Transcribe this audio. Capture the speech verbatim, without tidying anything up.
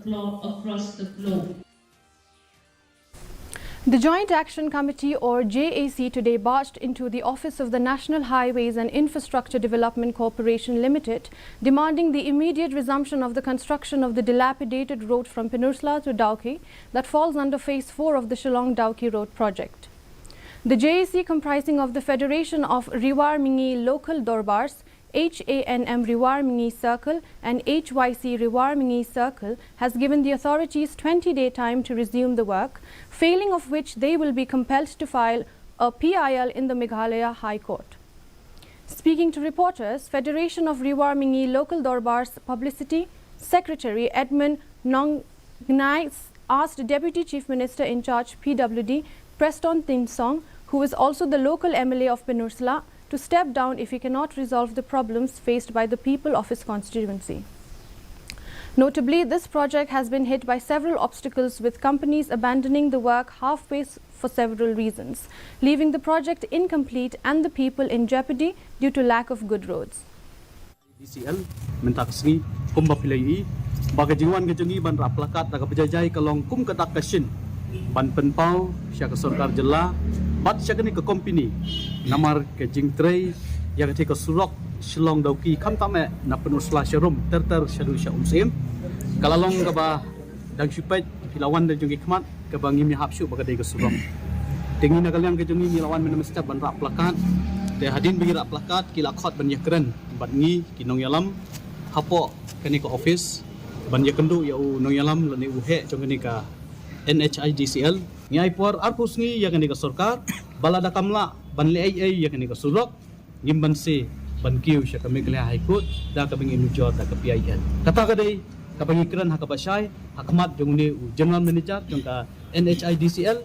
across the globe. The Joint Action Committee, or J A C, today barged into the office of the National Highways and Infrastructure Development Corporation Limited, demanding the immediate resumption of the construction of the dilapidated road from Pynursla to Dawki that falls under Phase four of the Shillong Dawki Road project. The J A C, comprising of the Federation of Rewar Mingi Local Dorbars, H A N M Rewar Mingi Circle and H Y C Rewar Mingi Circle, has given the authorities twenty day time to resume the work, failing of which they will be compelled to file a P I L in the Meghalaya High Court. Speaking to reporters, Federation of Rewar Mingi Local Dorbar's publicity secretary Edmund Nongnai asked Deputy Chief Minister in charge P W D Prestone Tynsong, who is also the local M L A of Pynursla, to step down if he cannot resolve the problems faced by the people of his constituency. Notably, this project has been hit by several obstacles, with companies abandoning the work halfway s- for several reasons, leaving the project incomplete and the people in jeopardy due to lack of good roads. D C L mynta ka sngi kumba phi la ïohi ba ka jingwan ka jong ngi ban rah plakat da kaba jai jai ka long kum ka dak ka shin ban pynpaw sha ka sorkar jylla bad sha kane ka company namar ka jingtrei ïa katei ka surok Shillong Dawki khamtam eh na Pynursla sha Rum ter ter shaduh sha Umsyiem. Ka la long kaba dang shu peit phi la wan da jong ki khmat kaba ngim ïahap shuh ba ka dei ka surok. Te ngi na ka liang ka jong ngi ngi la wan mynta mynstep ban rah plakat. Te hadien ba ngi rah plakat ki la khot ban ïakren bad ngi ki nongïalam hapoh kane ka office ban ïakynduh ïa u nongïalam lane u heh jong kane ka N H I D C L. Ngi ai por arphew sngi ïa kane ka sorkar ba lada kam lah ban leh ei ei ïa kane ka surok ngim banse ban kiew sha ka Meghalaya High Court da kaba ngi nujor da ka P I L. Kata ka dei kaba ngi kren ha kaba shai ha khmat jong une u General Manager jong ka N H I D C L.